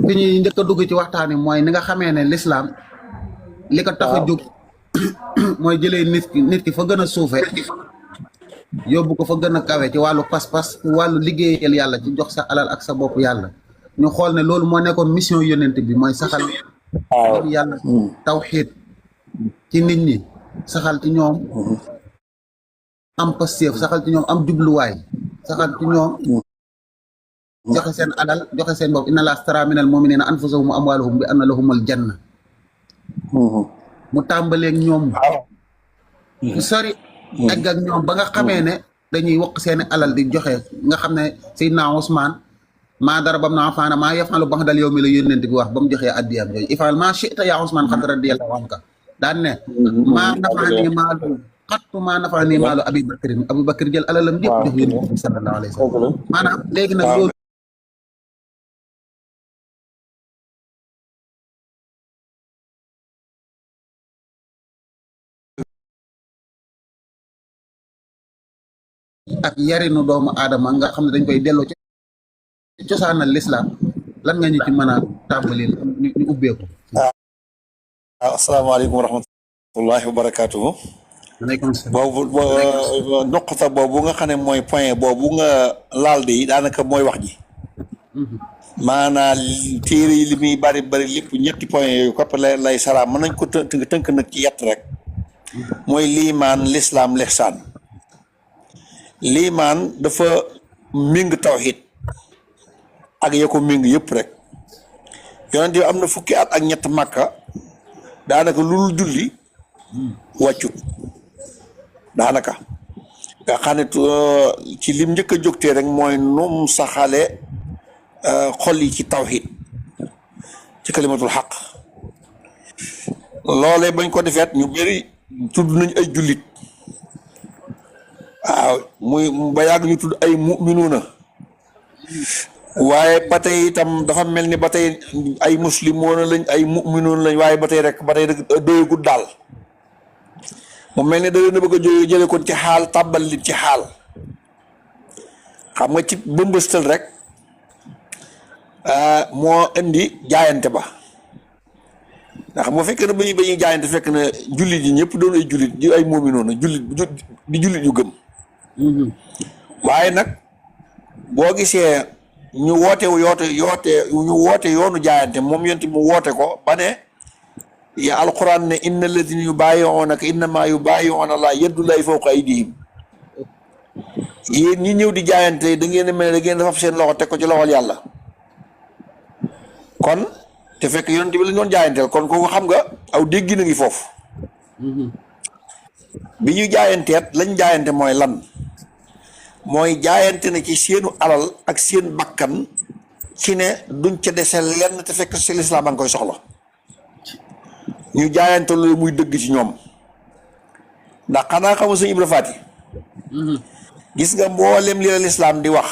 fi ñuy njëkk a dugg ci waxtaan wi mooy ni nga xamee ne lislaam li ko tax a jóg mooy jëlee nit ki fa gën a suufe yóbbu ko fa gën a kawe ci wàllu pas-pas wàllu liggéeyal yàlla ci jox sa alal ak sa bopp yàlla ñu xool ne loolu moo nekkoon mission yónnent bi mooy saxal yàlla tawxiid ci nit ñi saxal ci ñoom am pastéef saxal ci ñoom am jubluwaay saxal ci ñoom joxe seen alal joxe seen bopp inna laa stara minal mu'minina anfusahum wa amwaalahum bi anna lahumul janna mu tàmbaleeg ñoom fu sori egg ak ñoom ba nga xamee ne dañuy waq seeni alal di joxe nga xam ne Seydina Ousmane maa darabam naa faana maa yafalu ba'dal yawmi la yónnent bi wax ba mu joxee addiyam yooyu ifal maa shi'ta yaa Ousmane xat radiyallahu anka daan ne maa nafaani maalu xattu maa nafaani maalu Abu Bakr jël alalam yëpp jox yónnent bi sallallahu alayhi wa sallam maanaam léegi nag loolu ak yarinu doomu aadama nga xam ne dañ koy delloo ci cosaanal lislaam lan nga ñu ci mën a tàmbali ñu ubbeeku. asalaamaaleykum wa rahmatullahi wa barakaatuhu. waaleykum salaam. boobu noqta boobu nga xam ne mooy point boobu nga laal de yi daanaka mooy wax ji. maanaam téere yi li muy bari bari lépp ñetti point yooyu kopp lay saraam mën nañ ko tënk nag ci yett rek. mooy liimaan lislaam lihsaan. liimaan dafa méng tawxiid ak ya ko méng yëpp rek yonent bi am na fukki at ak ñett màkka daanaka lu dul julli wàccut daanaka nga xam ne ci lim njëkk a jógtee rek mooy num saxale xol yi ci tawxiid ci kalimatul xaq loolee bañ ko defeet ñu bëri tudd nañ ay jullit waaw muy ba yàgg ñu tudd ay muminuuna waaye ba tey itam dafa mel ni ba tey ay muslimoona lañ ay muminuuna lañ waaye ba tey rek doyagul daal mu mel ni da leen a bëgg a jële kon ci xaal tàbbal lit ci xaal xam nga ci bëmbëstal rek moo indi jaayante ba ndax moo fekk na ba ñuy jaayante fekk na jullit yi ñëpp doon ay jullit di ay muminuuna di jullit yu gëm waaye nag boo gisee ñu woote yoonu jaayante moom yonent mu woote ko ba ne ya alquran ne inna alladina yubaayi'unaka innama yubaayi'una Allah yadullahi fawqa aydihim yéen ñi ñëw di jaayante da ngeen mel ne da ngeen fab seen loxo teg ko ci loxol yàlla kon te fekk yonent bi lañ doon jaayanteel kon kooku xam nga aw dégg na ngi foofu bi ñu jaayanteet lañ jaayante mooy lan mooy jaayante na ci seenu alal ak seen bakkan ci ne duñ ca dese lenn te fekk si lislaam a ngi koy soxla ñu jaayante loolu muy dëgg ci ñoom ndax xanaa xamu sëñ Ibra Faati gis nga mboolem li la lislaam di wax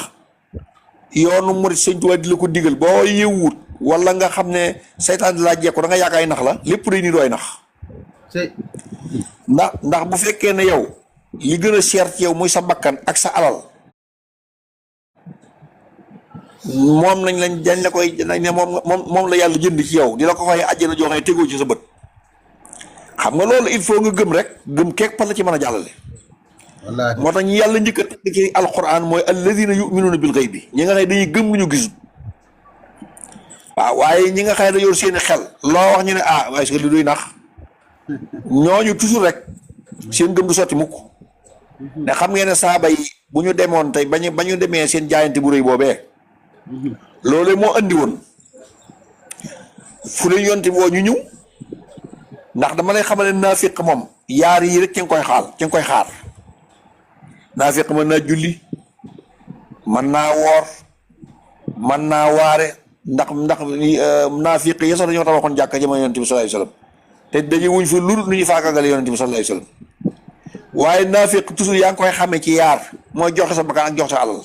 yoonu murit sëñ Tuubaa di la ko digal boo yëwut wala nga xam ne seytaan di laa jekku da nga yaakaar ay nax la lépp day niru ay nax ndax bu fekkee ne yow li gën a cher ci yow muy sa bakkan ak sa alal moom dañ la koy ne moom la yàlla jënd ci yow di la ko fay àjjana joxe tegoo ci sa bët xam nga loolu il faut nga gëm rek gëm keek par la ci mën a jàllale wallaahi moo tax ñi yàlla njëkk a teg ci alquran mooy alladina yuminuuna bil ghaybi ñi nga xam ne dañuy gëm lu ñu gisul waaw waaye ñi nga xam ne dañoo seeni xel loo wax ñu ne waaye est-ce que li duy nax ñooñu toujours rek seen gëm du sotti mukk ne xam ngeen ne saaba yi bu ñu demoon tey ba ñu demee seen jaayante bu rëy boobee loolu moo andi woon fu leen yonte woo ñu ñëw ndax dama lay xamal ne naafiq moom yaar yi rek ci nga koy xaar naafiq mën naa julli mën naa woor mën naa waare ndax naafiq yi sax dañoo tabaxoon jàkka jamono yonent bi sallallahu alayhi wasallam te daje wuñ fi lu ñu faagagale yonent bi sallallahu alayhi wasallam waaye naafiq toujours yaa ngi koy xamee ci yaar mooy joxe sa bakkan ak jox sa alal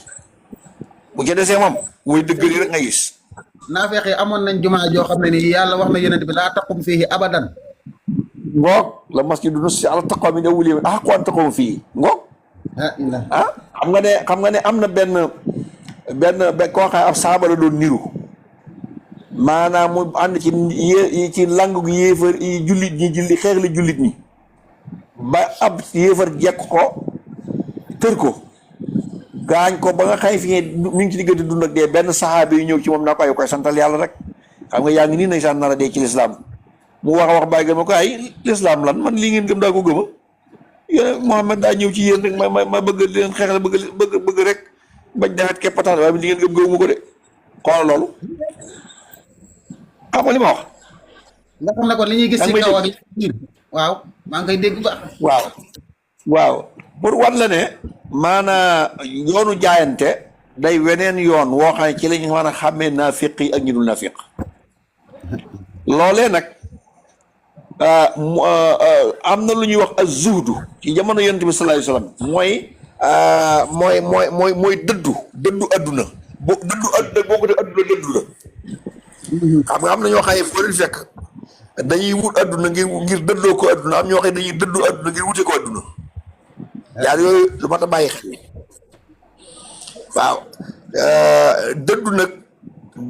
bu ca desee moom mooy dëggal yi rek nga gis. naafeq yi amoon nañ jumaa joo xam ne nii yàlla wax na yonent bi laa taqum fiihi abadan. ngoog la masjidu nussisa ala taqwa min awwal yawmin ahaqqu an taquma fiihi ngoog. xam nga ne am na benn koo xam ab saaba la doon niru maanaam mu ànd ci langu gi yéefar yi jullit ñi xeex li jullit ñi ba ab yéefar jekk ko tër ko gaañ ko ba nga xëy fi mi ngi ci diggante dund ak dee benn saxaabi yu ñëw ci moom naa ko ay koy santal yàlla rek xam nga yaa ngi nii nañ saan nar a dee ci lislaam mu wax a wax bàyyi gëm ko ay lislaam lan man lii ngeen gëm daa ko gëma yéen Muhammad daa ñëw ci yéen rek ma bëgg leen xeexal bëgg rek bañ defet keppataat waaye li ngeen gëm gëmuma ko de xoolal loolu xam nga li ma wax nga xam ne kon li ñuy gis ci kaw ak waaw maa ngi koy dégg ba waaw pour wan la ne maanaa yoonu jaayante day weneen yoon woo xam ne ci lañu mën a xàmmee naafiq yi ak ñi dul naafiq loolee nag am na lu ñuy wax az-zuhdu ci jamono yonent bi sallallahu alayhi wasallam mooy dëddu adduna dëddu adduna boo ko def adduna dëddu la xam nga am na ñoo xam ne foo leen fekk dañuy wut adduna ngir dëddoo ko adduna am ñoo xam ne dañuy dëddu adduna ngir wute ko adduna yaar yooyu lu mat a bàyyi xel waaw dëddu nag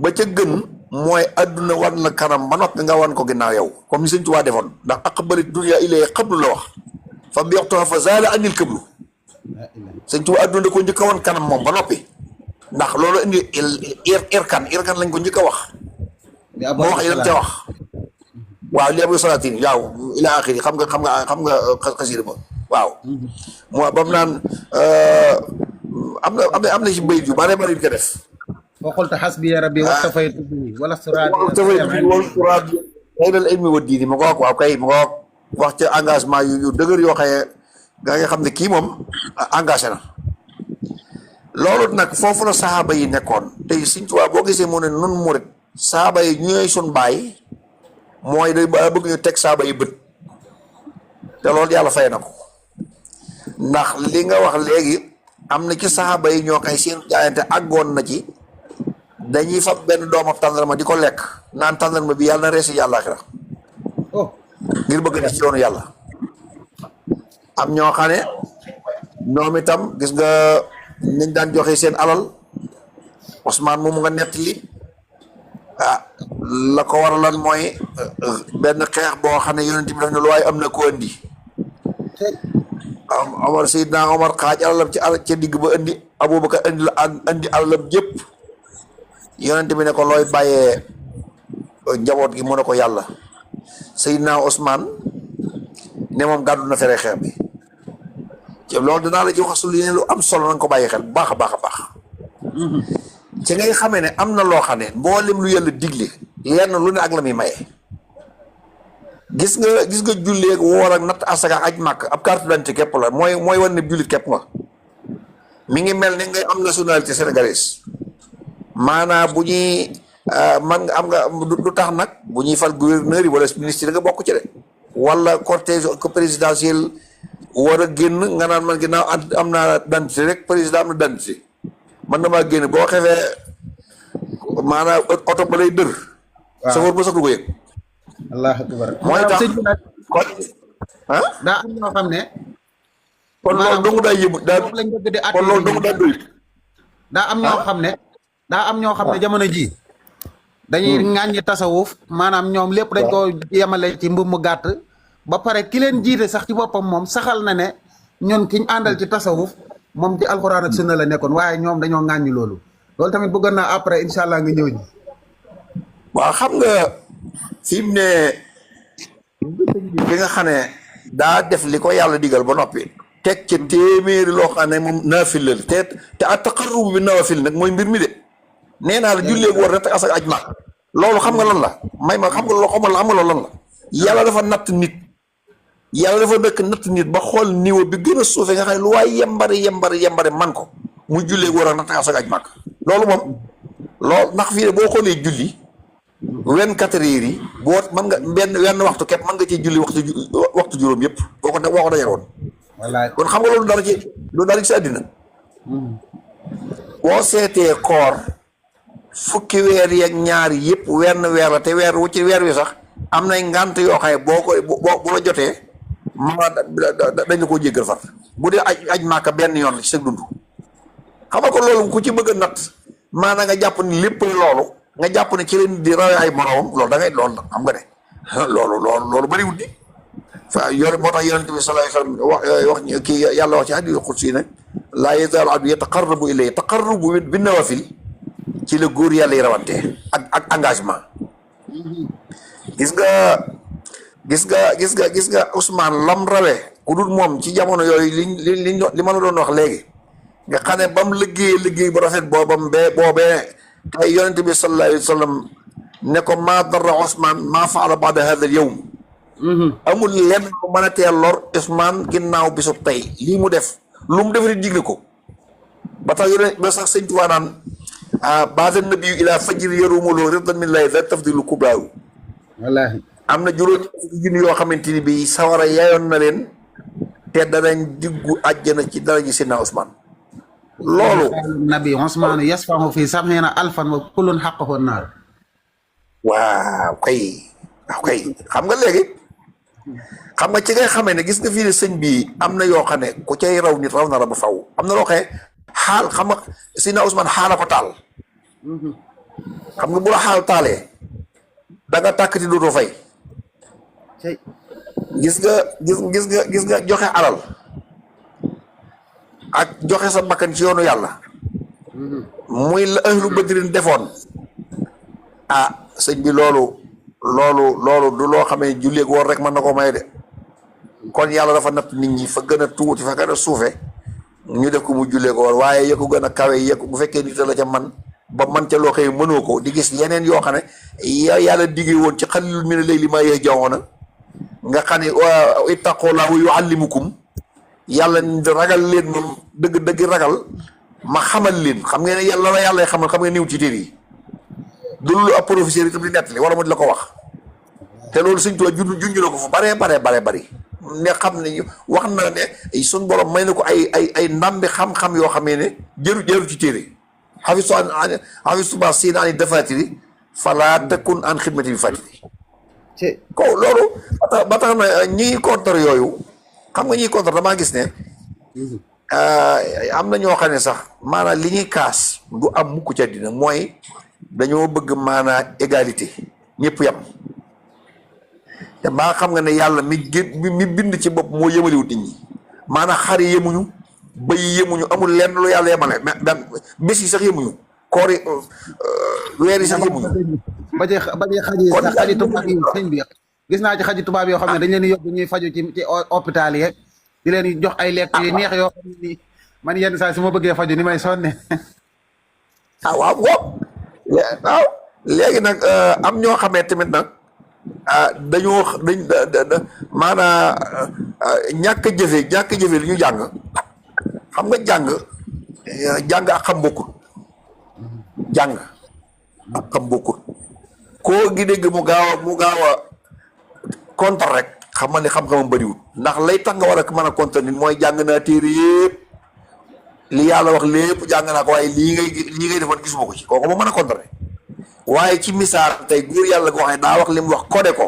ba ca gën mooy adduna wan la kanam ba noppi nga wan ko ginnaaw yow comme ni Sëñ Tuubaa defoon ndax aqbali dunya ilayya qablu la wax fa bi'tuha fa zaala anil qablu Sëñ Tuubaa adduna da ko njëkk a wan kanam moom ba noppi ndax loolu indi irkan lañ ko njëkk a wax moo wax yéen ca wax waaw li abu salatin waaw ila axiri xam nga xasida ba waaw moo bam naan am na ci bayit yu bare yu ko def wa qulta hasbiya rabbi waktafaytu bihi wala suraadi xëynal ilmi wa diini ma ko wax waaw kay ma ko wax ca engagement yu dëgër yoo xaye nga xam ne kii moom engagé na loolu nag foofu la saxaaba yi nekkoon tey Sëñ Tuubaa boo gisee mu ne nun murit saxaaba yi ñooy sun baay mooy day bëgg ñu teg saxaaba yi bët te loolu yàlla fay na ko ndax li nga wax léegi am na ci saxaaba yi ñoo xay seen jaayante àggoon na ci dañuy fab benn doomam tàndarma di ko lekk naan tàndarma bi yàlla na reesi yàlla ak ngir bëgg na ci yoonu yàlla am ñoo xam ne ñoom itam gis nga niñ daan joxe seen alal Ousmane moom nga nett li la ko waraloon mooy benn xeex boo xam ne yonent bi daf ne lu waaye am na ko indi Omar Seydina Omar xaaj alalam ci ca digg ba indi Aboubacar indi alalam jëpp yonent bi ne ko looy bàyyee njaboot gi mu ne ko yàlla Seydina Ousmane ne moom gàddu na fere xeex bi loolu dinaa la ci wax su lu am solo na nga ko bàyyi xel bu baax a baax a baax ci ngay xamee ne am na loo xam ne mboolem lu yàlla digle lenn lu ne ak la muy maye gis nga jullee ak woor ak natt asaka aj màkk ab carte d'identité képp la mooy wan ne jullit képp nga mi ngi mel ne ngay am nationalité sénégalaise maanaam bu ñuy man nga am nga du tax nag bu ñuy fal gouverneur yi wala ministre nga bokk ci de wala cortège présidentiel war a génn nga naan man ginnaaw am naa identité rek président am na identité man na maa génn boo xefee maanaam oto ba lay dër safar ba sax du ko yëg allahu akbar mooy tax kon daa am ñoo xam ne kon loolu dongu daa yëbu daa lañ bëgg di kon loolu dongu daa doy daa am ñoo xam ne jamono ji dañuy ŋàññi tasawuf maanaam ñoom lépp dañ ko yemale ci mbub mu gàtt ba pare ki leen jiite sax ci boppam moom saxal na ne ñun kiñ àndal ci tasawuf moom ci alxuraan ak sunna la nekkoon waaye ñoom dañoo ŋàññi loolu tamit bëggoon naa après incha allah nga ñëw ñi waaw xam nga fi mu ne bi nga xam ne daa def li ko yàlla digal ba noppi teg ca téeméeri loo xam ne moom naafil la te at taqarrub bi nawaafil nag mooy mbir mi de nee naa la jullee war na te asak aj ma loolu xam nga lan la may ma xam nga loolu xam nga loolu lan la yàlla dafa natt nit ba xool niveau bi gën a suufee nga xam ne lu waay yembari man ko mu jullee war a natt asak aj ma loolu moom loolu ndax fii de boo xoolee julli 24 heures yi boo mën nga wenn waxtu képp mën nga ci julli waxtu juróom yëpp boo ko dajale woon wallaay kon xam nga loolu dara ci sa àddina boo seetee koor fukki weer yeeg ñaar yëpp wenn weer la te weer wu ci weer wi sax am nay ngànt yoo xam ne boo la jotee ma dañ la koo jéggal far bu dee aj Màkka benn yoon la ci sa dund xam nga ko loolu ku ci bëgg a natt maanaam nga jàpp ni lépp loolu nga jàpp ne ci leen di rawee ay moromam loolu da ngay loolu xam nga ne loolu bëriwul di fa yore moo tax yonente bi sallallahu alayhi wasallam wax kii yàlla wax ci hadiisul qudsi nag laa yazaalu abdu yataqarrabu ilayya taqarrubu bin nawaafil ci la góor yàlla yi rawante ak engagement gis nga Ousmane lam rawee ku dul moom ci jamono yooyu li ma la doon wax léegi nga xam ne ba mu liggéey bu rafet boobee tey yonente bi sallallahu alayhi wa sallam ne ko maa darra Ousmane maa faala baada hada al yawm amul lenn lu mën a teel lor Ousmane ginnaaw bisub tey lii mu def lu mu def rek digle ko ba tax ba sax sëñ Tuubaa naan baada nabiyu ila fajri yarumuloo ridan min lahi da tafdilu kubraaw wallaahi am na juróomi junni yoo xamante ni bii sawara yaayoon na leen te danañ diggu àjjana ci dara ji Seydina Ousmane loolu nabi Ousmane yasfahu fi sab'ina alfan wa kullun haqqahu naar waaw kay xam nga léegi xam nga ci ngay xamee ne gis nga fii ne sëñ bii am na yoo xam ne ku cay raw nit raw na la ba faw am na loo xam ne xaal xam nga Seydina Ousmane xaala ko taal xam nga bu la xaal taalee da nga tàkkati dootoo fay gis nga joxe alal ak joxe sa bakkan ci yoonu yàlla muy la ahlu badrin defoon sëñ bi loolu du loo xamee julleeg woor rek mën na ko may de kon yàlla dafa natt nit ñi fa gën a tuuti fa gën a suufe ñu def ko mu julleeg woor waaye yëkku gën a kawe yëkku bu fekkee nit la ca man ba man ca loo xëy mënoo ko di gis yeneen yoo xam ne yàlla diggee woon ci xalilul mina layli maa yahjauna nga xam ne ittaqullaaha wa yuallimukum yàlla ragal leen moom dëgg ragal ma xamal leen xam ngeen ne yàlla la yàlla xamal xam nga niw ci téere yi du lu ab professeur itam di nettali wala mu di la ko wax te loolu Sëñ Tuubaa junj na ko fu bare bari ne xam ne wax na ne suñ borom may na ko ay ndambi xam-xam yoo xamee ne jëru ci téere xafistuba siin ani dafatiri fala takun an xidmati bi fatiri ko loolu ba tax na ñiy contre yooyu xam nga ñiy contre damaa gis ne am na ñoo xam ne sax maanaam li ñuy kaas du am mukk ci àddina mooy dañoo bëgg maanaam égalité ñëpp yam te maa xam nga ne yàlla mi bind ci bopp moo yëmaliwut nit ñi maanaam xar yi yemuñu bëy yi yemuñu amul lenn lu yàlla yemale mais bés yi sax yemuñu koor yi weer yi sax yemuñu ba ci xaji sax xaji tubaab yi sëñ bi gis naa ci xaji tubaab yoo xam ne dañ leen di yóbbu ñuy faju ci hôpital yi di leen jox ay lekk yu neex yoo xam ne nii man yenn saa su ma bëggee faju ni may sonne waaw léegi nag am ñoo xamee tamit nag dañ maanaa ñàkk jëfe li ñu jàng xam nga jàng ak xam bokkut jàng ak xam bokkut koo gi dégg mu gaaw a contre rek xamal ni xam-xamam bëriwul ndax lay tax nga war a mën a contre nit mooy jàng naa téere yëpp li yàlla wax lépp jàng naa ko waaye lii ngay defoon gisuma ko ci kooku moo mën a contre waaye ci misaal tey góor yàlla ko waxee daa wax li mu wax codé ko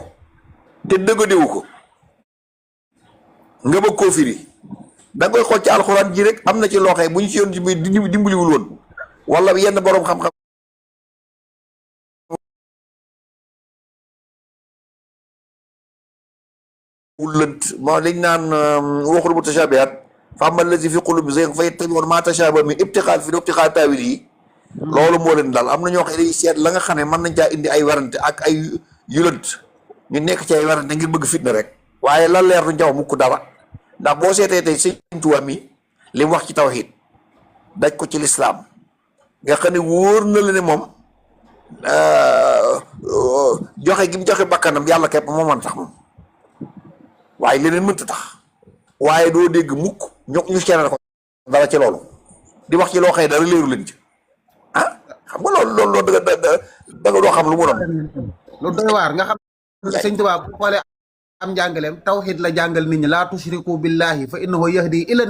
te dëggadewu ko nga bëgg koo firi da nga koy xool ci alxuraan ji rek am na ci loo xam bu ñu ci yoon ci dimbaliwul woon wala yenn boroom xam-xam lënt moo liñ naan waxul mutashaabihaat fa ammaa llazii fii quluubihim zayghun fayattabi'uuna maa tashabaha minhu ibtigaa ta'wiilihi loolu moo leen daal am na ñoo xam ne seet la nga xam ne mën nañ caa indi ay warante ak ay yulënt ñu nekk ci ay warante ngir bëgg fitna rek waaye la leer duñ ca wax mukk dara ndax boo seetee tey Sëñ Tuubaa mi li mu wax ci tawhiid daj ko ci lislaam nga xam ne wóor na la ne moom joxe gi mu joxe bakkanam yàlla képp moo mën tax moom waaye leneen mënta tax waaye doo dégg mukk ñu keneen ko dara ci loolu di wax ci loo xëy dara leeru leen ci xam nga loolu da nga doo xam lu mu doon lu doy waar nga xam Sëñ Tuubaa bu xoolee am njàngaleem tawxiid la jàngal nit ñi laa tushriku billahi fa innahu yahdi ila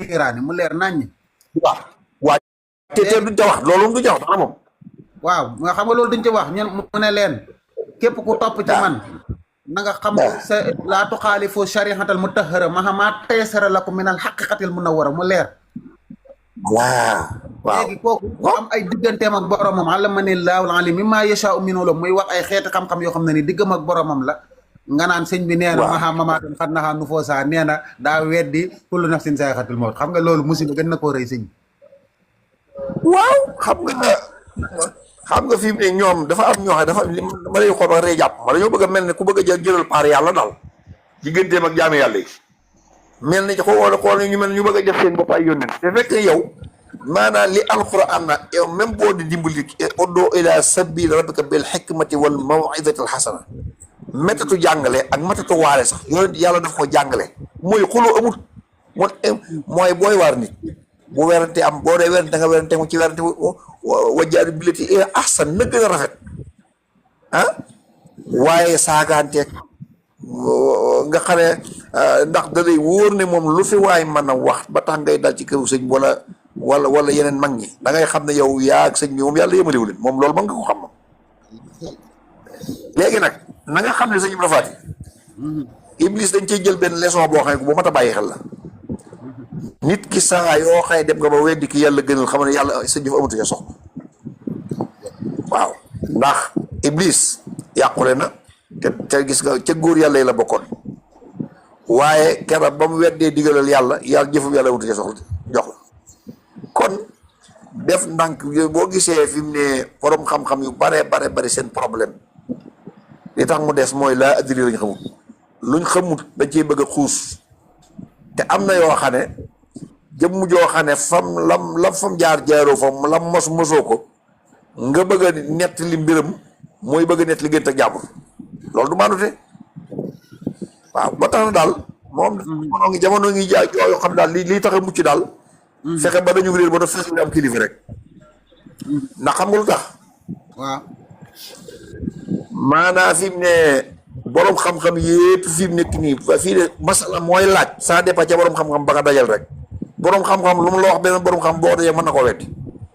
niiraani mu leer naññ waaw te duñ ca wax loolu duñ ca wax dara moom waaw nga xam nga loolu duñ ci wax ñun mu ne leen képp ku topp ci man na nga xam sa laa tuxaalifu sharihatal mutahhara mahama taysara lakum min al haqiqatil munawwara mu leer voilà waaw léegi kooku am ay digganteem ak boromam allamani laahul alim mimmaa yashaa'u min ulum muy wax ay xeeti xam-xam yoo xam ne ni diggam ak boromam la nga naan sëñ bi nee na maha mamaatan xat naxaa nu foo saa nee na daa weddi kullu nafsin zaa'iqatul mawt xam nga loolu musiba gën na koo rëy sëñ bi. waaw xam nga fi mu ne ñoom dafa am ñoo xam dafa ma lay xool ba rey jàpp ma dañoo bëgg a mel ne ku bëgg a jëlal paar yàlla daal digganteem ak jaami yàlla yi mel ni xool ñu mel ñu bëgg a def seen bopp ay yónnent te fekk yow maanaam li alquran na yow même boo di dimbali ud'u ila sabili rabbika bil hikmati wal maw'izati al hasana métatu jàngale ak métatu waare sax yooyu yàlla daf ko jàngale mooy xuloo amul mooy booy waar nit bu werante am boo dee werante nga werante mu ci werante wajjaadu billati ahsan na gën a rafet waaye saagaanteeg nga xam ne ndax da lay wóor ne moom lu fi waay mën a wax ba tax ngay dal ci këru sëñ wala yeneen mag ñi da ngay xam ne yow yaa ak sëñ bi moom yàlla yëmaliwu leen moom loolu mën nga ko xam moom léegi nag na nga xam ne sëñ Ibra Faty Iblis dañ cey jël benn leçon boo xam ne bu mat a bàyyi xel la nit ki saa yoo xëy dem nga ba weddi ki yàlla gënal xam ne yàlla sëñ bi fa amatu ca soxla waaw ndax Iblis yàqule na te gis nga ca góor yàlla yi la bokkoon waaye keroog ba mu weddee digalal yàlla jëfum yàlla amatu ca soxla jox la kon def ndànk boo gisee fi mu ne borom xam-xam yu bare seen problème li tax mu des mooy laa addiri lañ xamut luñ xamut dañ cee bëgg a xuus te am na yoo xam ne jëmm joo xam ne lam fam jaaroo fa lam mosoo ko nga bëgg a nett li mbiram mooy bëgg a nett li gën ak jàmbur loolu du maanute waaw ba tax na daal moom jamono ngi jaay yoo xam daal lii tax a mucc daal fexe ba dañu réer ba da fexe am kilifa rek ndax xam nga lu tax waaw maanaa fi mu ne borom xam-xam yépp fi mu nekk nii fii de masala mooy laaj ça dépend ca borom xam-xam ba nga dajal rek borom xam-xam lu mu la wax beneen borom xam boo dajee mën na koo weddi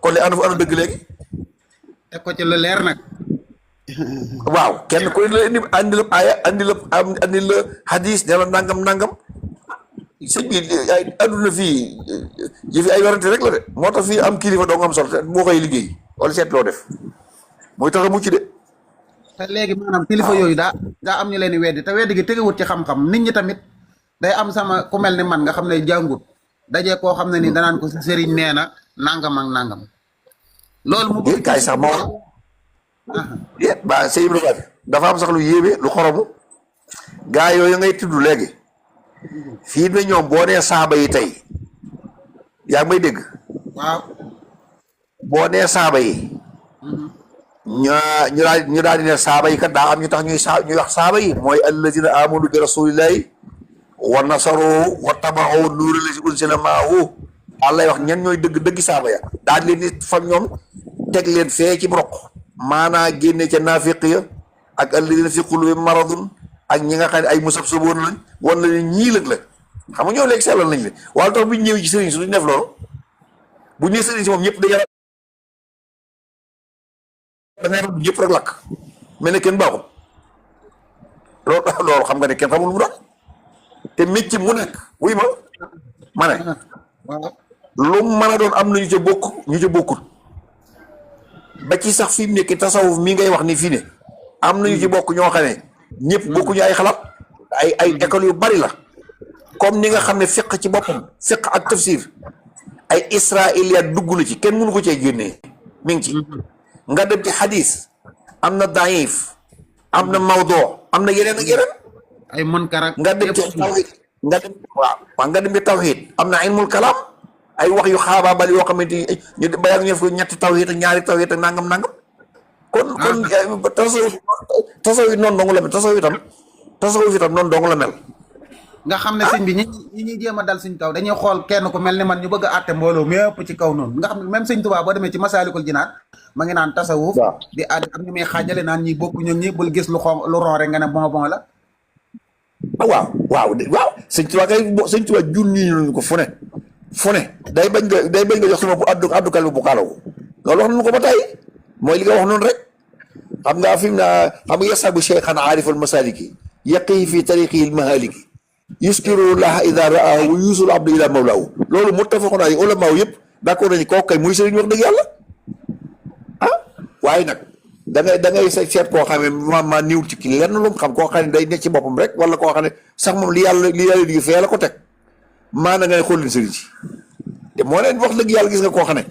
kon li ana dëgg léegi. teg ko ci lu leer nag. waaw kenn koy la andi la aaya andi la hadis ne la nangam sëñ bi ay adduna fii ji fi ay werante rek la de moo tax fii am kilifa doo nga am solo boo koy liggéey wala seet loo def mooy tax a mucc de. te léegi maanaam kilifa yooyu daa am ñu leen di weddi te weddi gi tegewut ci xam-xam nit ñi tamit day am sama ku mel ni man nga xam ne jàngut dajee koo xam ne ni danaan ko si sëriñ nee na nangam ak nangam. loolu mu bëgg kaay sax ma wax ba sëñ Ibra Faty dafa am sax lu yéeme lu xoromu gaa yooyu ngay tudd léegi fii na ñoom boo nee saaba yi tey yaa ngi may dégg. waaw boo nee saaba yi. ñu daal di ne saaba yi kat daa am ñu tax ñuy wax saaba yi mooy alladina amanu bi rasulillahi wa nasaru wa tabaxu nuura lazi unzila maahu Allah wax ñan ñooy dëgg saaba ya daal leen di fam ñoom teg leen fee ci broq maanaa génne ca naafiq ya ak alladina fi qulubihim maradun ak ñi nga xam ne ay musabsaboon lañ wan la ne ñii lëg la xam nga ñoo léegi sellal nañ le wala tax bu ñu ñëwee ci sëriñ si duñ def loolu bu ñu nee sëriñ si moom ñëpp dañu da ngay rab ñëpp rek lakk mel ne kenn baaxul loolu xam nga ne kenn xamul mu doon te métti mu nekk wuy ma ne lu mën a doon am na ñu ca bokk ñu ca bokkut ba ci sax fi mu nekk tasawuf mii ngay wax ni fii ne am na ñu ci bokk ñoo xam ne ñëpp bokkuñu ay xalaat ay école yu bari la comme ni nga xam ne fiq ci boppam fiq ak tafsir ay israiliyaat dugg na ci kenn mënu ko cee génnee mi ngi ci nga dem ci xadis am na daif am na mawdo am na yeneen ak yeneen ay munkar nga dem ci tawhid nga dem ci tawhid am na ilmul kalaam ay wax yu xaabaabal yoo xamante ni ñu bayal ñu def ko ñetti tawhid ak ñaari tawhid ak nangam kon tasawuf noonu dong la mel tasawuf itam noonu dong la mel. nga xam ne sëñ bi ñi ñuy jéem a dal suñ kaw dañuy xool kenn ku mel ni man ñu bëgg a àtte mbooloo mépp ci kaw noonu nga xam ne même sëñ Tuubaa boo demee ci Masaalikul Jinaan ma ngi naan tasawuf di àdd am ñu muy xaajale naan ñi bokk ñoom ñi bul gis lu ron rek nga ne bon la waaw sëñ Tuubaa junni ñu ko fu ne day bañ nga jox sama bu addukal bi bu kaalawu loolu wax nañu ko ba tey mooy li nga wax noonu rek xam nga fi mu na xam nga yasabu cheikhan aarifal masaliki yaqi fi tariqi al mahaliki yuskiru laha ida raahu wa yusul abdu ila mawlaahu loolu muttafaqun alayhi ulama yëpp d'accord nañu kooku kay muy sëriñ wax dëgg yàlla ah waaye nag da ngay seet koo xam ne ma niwul ci kii lenn lu mu xam koo xam ne day nekk ci boppam rek wala koo xam ne sax moom li yàlla di fee la ko teg maana nga ne xool leen sëriñ si te moo leen wax dëgg yàlla gis nga koo xam ne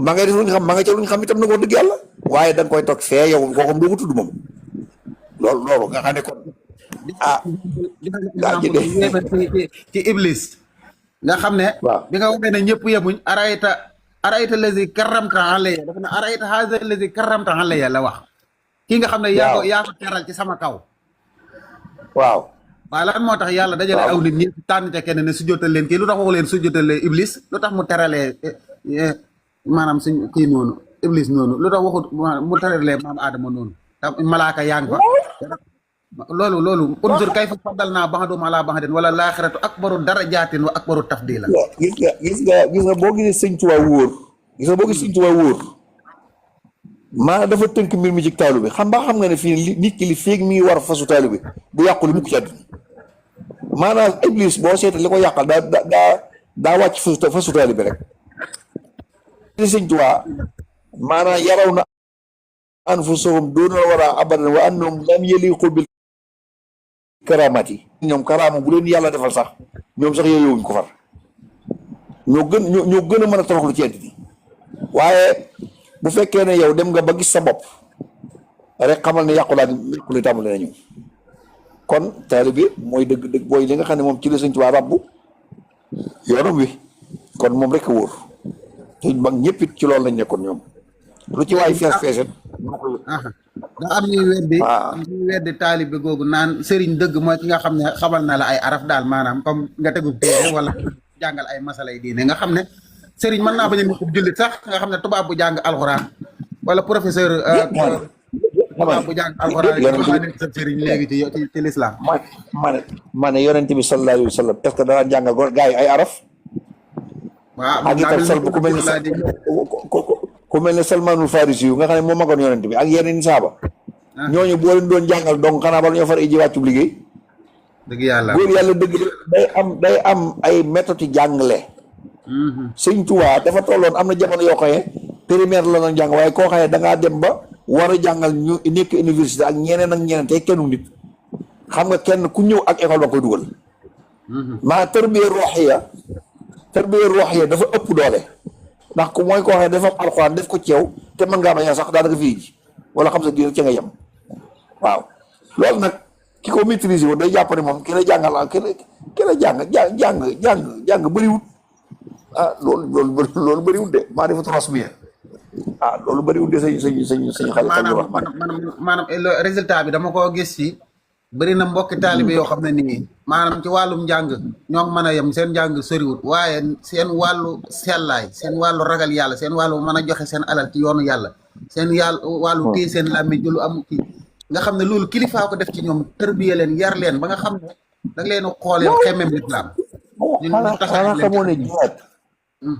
ma ngay def lu ñu xam ma nga ca lu ñu xam itam nag wax dëgg yàlla waaye da nga koy toog fee yow koo xam doo ko tudd moom loolu nga xam ne kon ci iblis nga xam ne bi nga waxee ne ñëpp yemuñ arayta lazi karramta alayya dafa ne arayta haza lazi karramta alayya la wax kii nga xam ne yaa ko teral ci sama kaw waaw lan moo tax yàlla dajale aw nit ñi tànn ca kenn ne sujjóotal leen kii lu tax waxu leen sujjóotal leen iblis lu tax mu teralee maanaam suñ kii noonu iblis noonu lu tax waxut mu teralee maam aadama noonu malaaka yaa ngi fa loolu unzur kayfa faddalnaa ba'dahum alaa ba'din wala laaxiratu akbaru darajaatin wa akbaru tafdiila gis nga boo gisee sëñ Tuubaa wóor maanaam dafa tënk mbir mi ci taalu bi xam nga ne fii nit ki li féeg mi ngi war fasu taalu bi du yàqu li mukk ci àdduna maanaam iblis boo seetee li ko yàqal daa wàcc fasu taalu bi rek sëñ Tuubaa maanaam yaraw na anfusahum duuna waraa abadan wa annahum lam yaliqu bil karaamati ñoom karaama bu leen yàlla defal sax ñoom sax yooyu wuñ ko far ñoo gën a mën a toroxlu ci àddina waaye bu fekkee ne yow dem nga ba gis sa bopp rek xamal ne yàqule tàmbali nañu kon taalibe bi mooy dëgg booy li nga xam ne moom ci la Sëñ Tuubaa rabbu yoonam wi kon moom rek a wóor te mag ñëpp it ci loolu lañ nekkoon ñoom lu ci waay feeset da am ñuy weddi taalibe googu naan sëriñ dëgg mooy ki nga xam ne xamal na la ay araf daal maanaam comme nga tegub téere wala jàngal ay masalay diine nga xam ne sëriñ mën naa bañ a nekkub jullit sax nga xam ne tubaab bu jàng alxuraan wala professeur tubaab bu jàng alxuraan yi nekk sa sëriñ léegi ci lislaam ma ne yonent bi sallallahu alayhi wa sallam est-ce que dana jàngal gaa yi ay araf ak itam sol bu ku mel ne Salmaanul Farisi yu nga xam ne moo magoon yonent bi ak yeneen saaba ñooñu boo leen doon jàngal donc xanaa ba ñoo far iji wàccub liggéey dëgg yàlla góor yàlla dëgg day am ay méthode jàngale Sëñ Tuubaa dafa tolloon am na jamono yoo xam ne primaire la doon jàng waaye koo xam ne da ngaa dem ba war a jàngal ñu nekk université ak ñeneen te kennu nit xam nga kenn ku ñëw ak école ba koy dugal maa tarbiya ruuxiya dafa ëpp doole ndax ku mooy koo xam ne dafa am alxuraan def ko ci yow te mën ngaa bañ a sax daanaka fii ji wala xam sa diir ca nga yem waaw loolu nag ki ko maîtriser woon day jàpp ne moom ki la jàngal ki la jàng bëriwut loolu bëriwut de maa defa transmis loolu bëriwut de sañ xale maanaam résultat bi dama koo gis ci bëri na mbokki taalibe yoo xam ne nii maanaam ci wàllum njàng ñoo mën a yem seen njàng soriwut waaye seen wàllu sellaay seen wàllu ragal yàlla seen wàllu mën a joxe seen alal ci yoonu yàlla seen wàllu téye seen làmmiñ lu am kii nga xam ne loolu kilifaa ko def ci ñoom tërbiye leen yar leen ba nga xam ne danga leen xoolee xemmem lislaam xanaa xamoo ne jihaad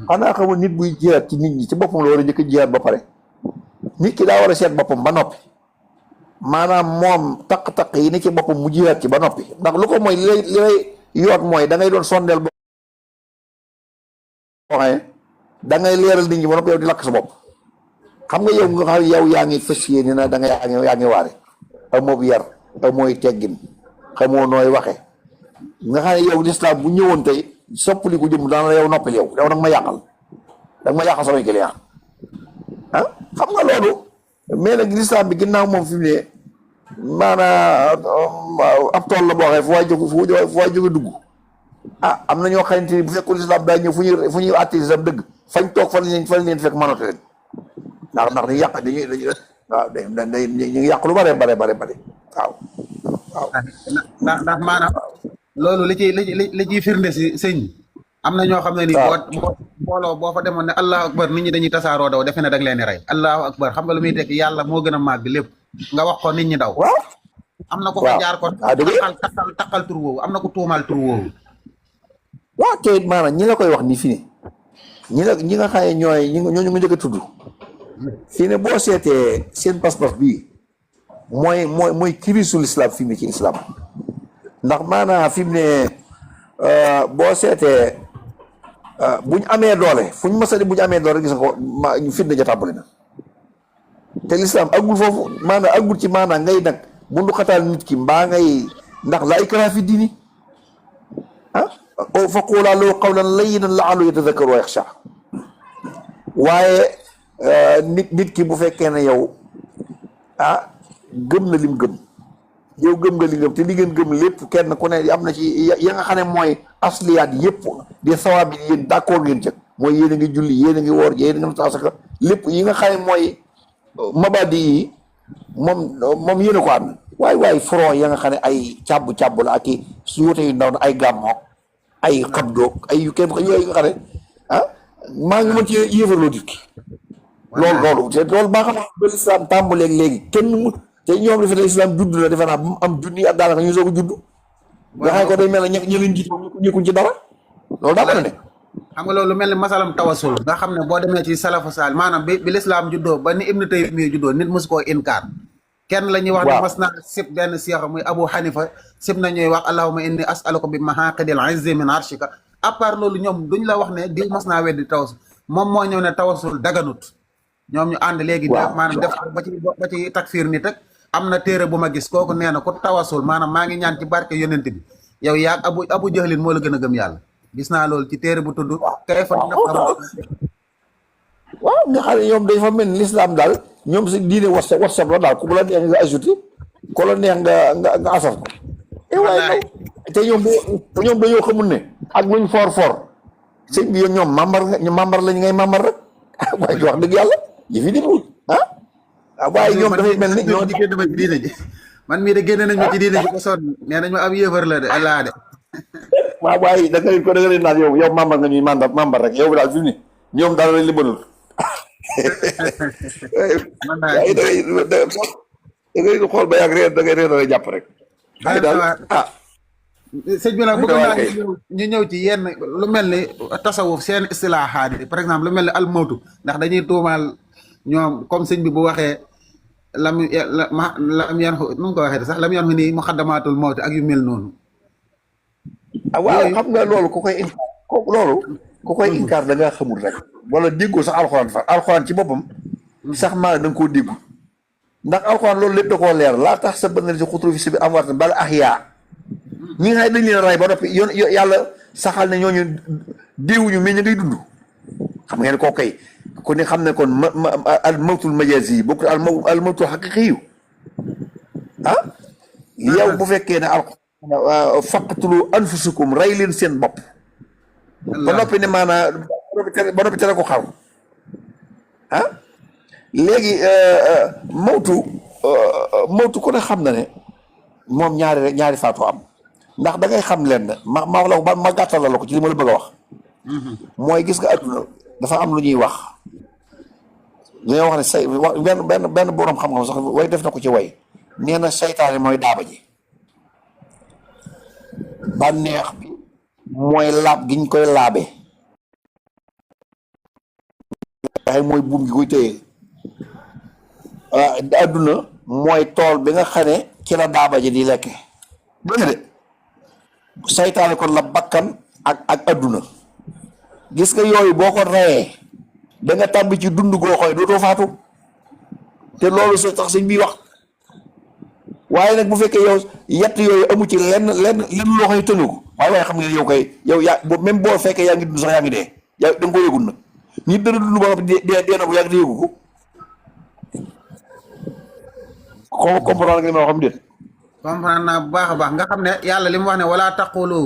xanaa xamoo nit buy jihaad ci nit ñi ci boppam la war a njëkk jihaad ba pare nit ki daa war a seet boppam ba noppi maanaam moom taq-taq yi ne ci boppam mu jihaat ci ba noppi ndax lu ko mooy li lay yoot mooy da ngay doon sondeel boo xamee da ngay leeral nit ñi ba noppi yow di lakk sa bopp xam nga yow nga xam yow yaa ngi fas yéene na da nga yaa ngi waare amoo yar amooy teggin xamoo nooy waxe nga xam ne yow lislaam bu ñëwoon tey soppali ko jëm daana yow noppil yow nag ma yàqal danga ma yàqal samay client xam nga loolu mais nag lislaam bi ginnaaw moom fi mu ne maanaam ab tool la boo xam ne fu waay jóge dugg am na ñoo xamante ni bu fekkul lislaam daa ñëw fu ñuy àtte lislaam dëgg fañ toog fan leen fekk mënatu leen ndax dañuy yàq waaw ñu ngi yàq lu bare waaw ndax maanaam loolu li ciy firnde si sëñ am na ñoo xam ne nii mbooloo boo fa demoon ne allahu akbar nit ñi dañuy tasaaroo daw defe ne da nga leen di rey allahu akbar xam nga lu muy tekk yàlla moo gën a màgg lépp nga wax ko nit ñi daw am na ko fa jaar kon taqal tur woowu am na ko tuumaal tur woowu waaw te maanaam ñi la koy wax nii fii ne ñi nga xam ne ñooñu nga njëkk a tudd fii ne boo seetee seen pas-pas bii mooy kirisul islam fii ne ci islam ndax maanaam fi mu ne boo seetee bu ñu amee doole fu ñu mës a di bu ñu amee doole gis nga ko fitna ja tàmbali na te lislaam aggul foofu maanaam aggul ci maanaam ngay nag bundu xataal nit ki mbaa ngay ndax laa ikraaha fi diini fa quulaa lahu qawlan layyinan la'allahu yatadakkaru wa yaxsha waaye nit ki bu fekkee ne yow gëm na lim gëm yow gëm nga li gëm te li ngeen gëm lépp kenn ku ne am na ci ya nga xam ne mooy asliyaat yëpp di sawaab bi yéen d'accord ngeen cëg mooy yéen a ngi julli yéen a ngi woor yéen a ngi asaka lépp yi nga xam ne mooy mabadi yi moom yéen a ko am waaye front ya nga xam ne ay càbb la ak i suute yu ndaw na ay gàmmook ay xabdoog ay yu kenn yooyu nga xam ne maa ngi mën ci yéefarloo nit ki loolu te loolu maa xam ne ba lislaam tàmbaleeg léegi kenn mu te ñoom defe ne islam judd na defe naa bu mu am junni ak daanaka ñu soog a judd nga xam ko day mel ne ñi leen jiit ñëkkuñ ci dara loolu daa mën a ne xam nga loolu mel ni masalam tawasul nga xam ne boo demee ci salafu saal maanaam bi lislaam juddoo ba ni ibnu taymiya juddoo nit mosu koo inkaar kenn la ñuy wax ne mas naa sib benn seex muy abu hanifa sib na ñuy wax allahumma inni as'aluka bi mahaqidil izzi min arshika à part loolu ñoom duñ la wax ne di mas naa weddi tawasul moom moo ñëw ne tawasul daganut ñoom ñu ànd léegi maanaam def ba ci takfir nit ak am na téere bu ma gis kooku nee na ku tawasul maanaam maa ngi ñaan ci barke yonent bi yow yaag abu jahlin moo la gën a gëm yàlla gis naa loolu ci téere bu tudd kay fa waaw nga xam ne ñoom dañ fa mel ni l'islam daal ñoom si diine whatsapp la daal ku bu la neex nga ajouté ku la neex nga asaf ko waaye te ñoom dañoo xamul ne ak luñ for sëñ bi ñoom membre lañ ngay membre rek waaye wax dëgg yàlla yëf yi demul waaye ñoom dafay mel ni ñoo di génn ma ci diine ji man mii de génne nañ ma ci diine ji ko sonn nee nañ ma ab yëfar la de allah de waaw waaye da nga leen naan yow membre nga ñuy membre rek yow daal fi mu ne ñoom daal lañ li bënul da ngay xool ba yàgg da ngay reer jàpp rek ay daal sëñ bi nag bëgg naa ñu ñëw ci yenn lu mel ni tasawuf seen istilaahaat yi par exemple lu mel ni almawtu ndax dañuy tuumaal ñoom comme sëñ bi bu waxee lam yan nu mu ko waxee sax lam yan nii muxaddamaatul mawti ak yu mel noonu waaw xam nga loolu ku koy inkaar da ngaa xamul rek wala déggoo sax alxuraan ci boppam sax maa da nga koo déggu ndax alxuraan loolu lépp da koo leer laa tax sa bënn si xutru fi si bi am waat bala ahyaa ñi nga xam dañ leen ray ba noppi yàlla saxal ne ñooñu déewuñu mais ñu ngay dund xam ngeen koo kay ku ne xam ne kon al mawtul majazi yi bokk al mawtul xaqiqi yu yow bu fekkee ne faqtulu anfusakum rey leen seen bopp ba noppi ne maanaam ba noppi tere ko xaw léegi mawtu ku ne xam na ne moom ñaari faatu am ndax da ngay xam leen ma wax la ko ma gàttal la ko ci li ma la bëgg a wax mooy gis nga adduna dafa am lu ñuy wax dañoo wax ne say benn boroom xam-xam sax way def na ko ci way nee na saytaane mooy daaba ji bànneex bi mooy laab gi ñu koy laabe waaye mooy buum gi koy téye adduna mooy tool bi nga xam ne ci la daaba ji di lekke dégg nga de saytaane kon la bakkan ak adduna gis nga yooyu boo ko reyee da nga tàmbi ci dund goo xooy dootoo faatu te loolu sa tax sëñ bi wax waaye nag bu fekkee yow yett yooyu amu ci lenn loo koy tëngu ko waaye xam nga yow kay yow yaa même boo fekkee yaa ngi dund sax yaa ngi dee yaa da nga ko yëgul nag nit dana dund ba noppi dee na bu yàgg di yëgu ko comprendre nga li ma xam déet comprendre naa bu baax a baax nga xam ne yàlla li mu wax ne wala taqulu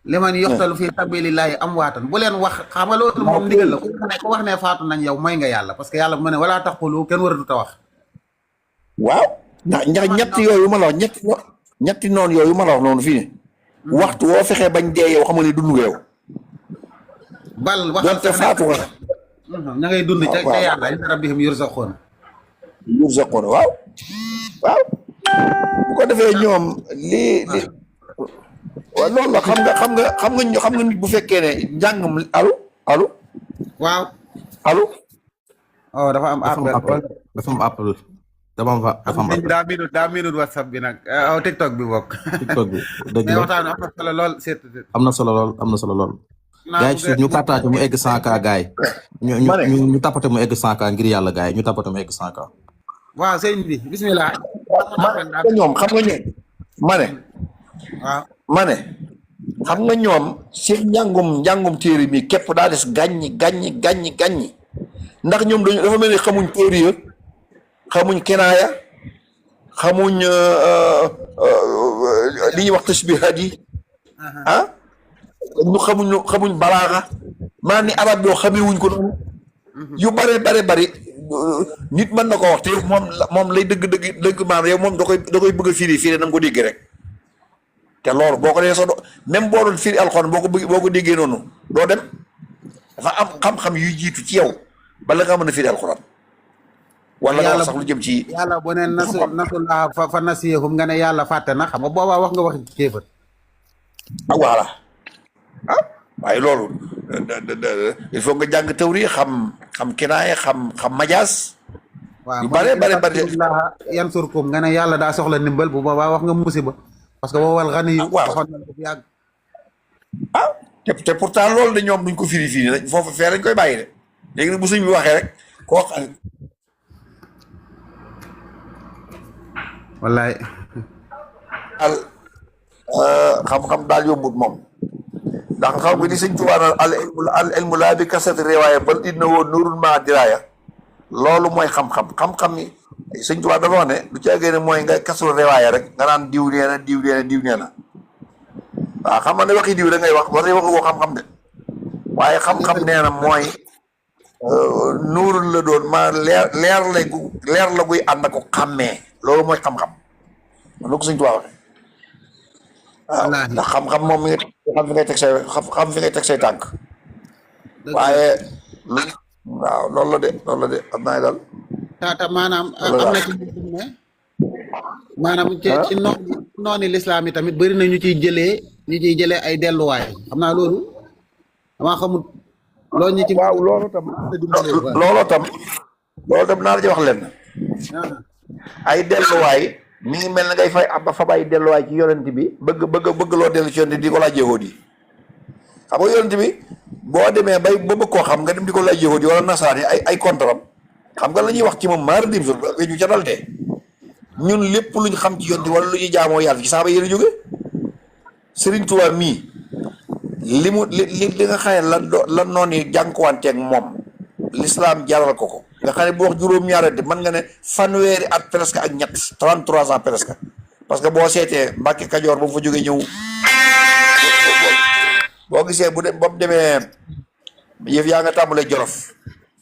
liman yuqtalu fi sabilillahi amwaatan bu leen wax xam nga loolu moom ndigal la ku wax ne faatu nañ yow mooy nga yàlla parce que yàlla mu ne wala taqulu kenn waratut a wax waaw ndax ñetti yooyu ma la wax ñetti noonu yooyu ma la wax noonu fii ne waxtu woo fexee bañ dee yow xam nga ne dund nga yow bal waxal faatu nga ña ngay dund ca yàlla inna rabbihim yurzaquuna waaw bu ko defee ñoom lii waaw loolu la xam nga nit bu fekkee ne njàngam allo waaw allo oh dafa am appel daa minute whatsapp bi nag TikTok bi bokk TikTok bi dëgg la mais waxtaan am na solo lool am na solo lool gars yi ci suuf ñu partage mu egg 100K gars yi ñu ma ne ñu tapoté mu egg 100K ngir yàlla gars yi ñu tapoté mu egg 100K. waaw sëñ bi bismillah. ma ne ñoom xam nga ñoom ma ne waaw ma ne xam nga ñoom seen njàngum téere mi képp daa des gàññi ndax ñoom dafa mel ni xamuñ téere ya xamuñ kinaaya xamuñ li ñuy wax tasbihaat yi ah ñu xamuñ balaaxa maa ni arab yoo xamee wuñ ko noonu yu bare bari nit mën na ko wax te moom lay dëgg maanaam yow moom da koy bëgg a firi na nga ko dégg rek te loolu boo ko dee sax même boo doon firi alxuraan boo ko déggee noonu doo dem dafa am xam-xam yuy jiitu ci yow bala nga mën a firi alxuraan wala nga wax sax lu jëm ci yàlla bu ne nasullah fa nasiyahum nga ne yàlla fàtte na xam nga boobaa wax nga wax kéefër. ah voilà ah waaye loolu il faut nga jàng tawri xam kinaaya xam majaas waaw yu bare yansurkum nga ne yàlla daa soxla ndimbal bu boobaa wax nga musiba parce que woowal xani yu waxoon nañ ko fi yàgg. ah te pourtant loolu de ñoom duñ ko firi rek foofu fee lañ koy bàyyi de léegi nag bu sëñ bi waxee rek koo xam wallaay al xam-xam daal yombut moom ndax xam nga ni sëñ Tuubaa naan al ilmu laa bi kasati riwaaya bal innahu nuurun maa diraaya loolu mooy xam-xam yi sëñ Tuubaa dafa wax ne lu ci àggee ne mooy nga kasru riwaaya rek nga naan diw nee na waaw xam nga ne waxi diw da ngay wax waxi waxu ko xam-xam de waaye xam-xam nee na mooy nuurul la doon ma leer la guy ànd ko xàmmee loolu mooy xam-xam man la ko sëñ Tuubaa waxee waaw ndax xam-xam moom mi ngi xam fi ngay teg say tànk waaye waaw loolu la de xam naa daal te maanaam am na ci ne maanaam ci nooni lislaam yi tamit bëri na ñu ciy jëlee ay delluwaay xam naa loolu damaa xamul loolu ñu ci waaw loolu tam naa la ci wax leen ay delluwaay mi ngi mel na ngay fay ab fa bàyyi delluwaay ci yonent bi bëgg loo dellu ci yonent di ko laaj yahud yi xam nga yonent bi boo demee ba bëgg koo xam nga dem di ko laaj yahud yi wala nasaraan yi ay contram xam nga la ñuy wax ci moom maar dim sol ñu ca dalte ñun lépp luñ xam ci yonent wala lu ñuy jaamoo yàlla ci saaba yéen a jóge Sëriñ Tuubaa mii li nga xam ne lan noonu jànkuwanteeg moom l'islam jaral ko nga xam ne bu wax juróom-ñaari at mën nga ne fanweeri at presque ak ñett 33 ans presque parce que boo seetee Mbàkke Kajoor ba mu fa jógee ñëw boo gisee ba mu demee yëf yaa nga tàmbalee Jolof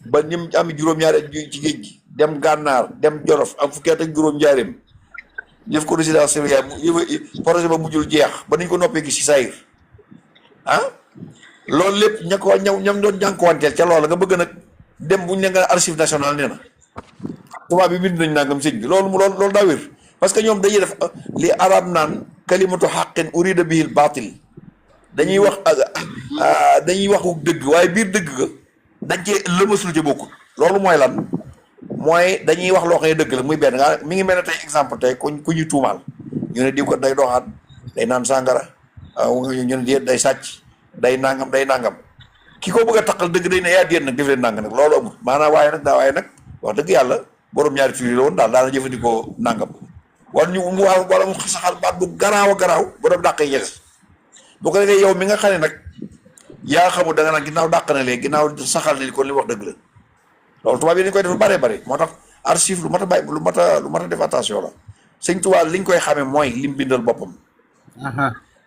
ba ni mu am juróom-ñaari at ci géej gi dem Gànnaar dem Jolof am fukki at ak juróom-ñaareem def ko résidence surveillée projet ba mujjul jeex ba nañ ko noppee gis ci sayir ah loolu lépp ñam doon jànkuwanteel ca loola nga bëgg nag dem buñ ne nga archive nationale nee na tubaab bi bind nañ nangam sëñ bi loolu daa wér parce que ñoom dañuy def li arab naan kalimatu xaqin urida bihil baatil dañuy wax dëgg waaye biir dëgg ga dañ cee lëmasul ci bokkul loolu mooy lan mooy dañuy wax loo xam ne dëgg la muy benn nga mi ngi mel ne tey exemple tey ku ñuy tuumaal ñu ne diw ko day doxaan day naan sàngara ñu ne déet day sàcc day nangam ki ko bëgg a taqal dëgg day ne yaa déet nag def leen nang nag loolu amul maanaam waaye nag wax dëgg yàlla borom ñaari firi la woon daana jëfandikoo nangam wala mu saxal baat bu garaaw a garaaw borom dàq yi ñedes bu ko defee yow mi nga xam ne nag yaa xamul da nga naan ginnaaw dàq na léegi ginnaaw saxal ni kon li wax dëgg la loolu tubaab yi dañ koy def bare moo tax archive lu mat a bàyyi lu mat a def attention la sëñ tubaab liñ koy xamee mooy lim bindal boppam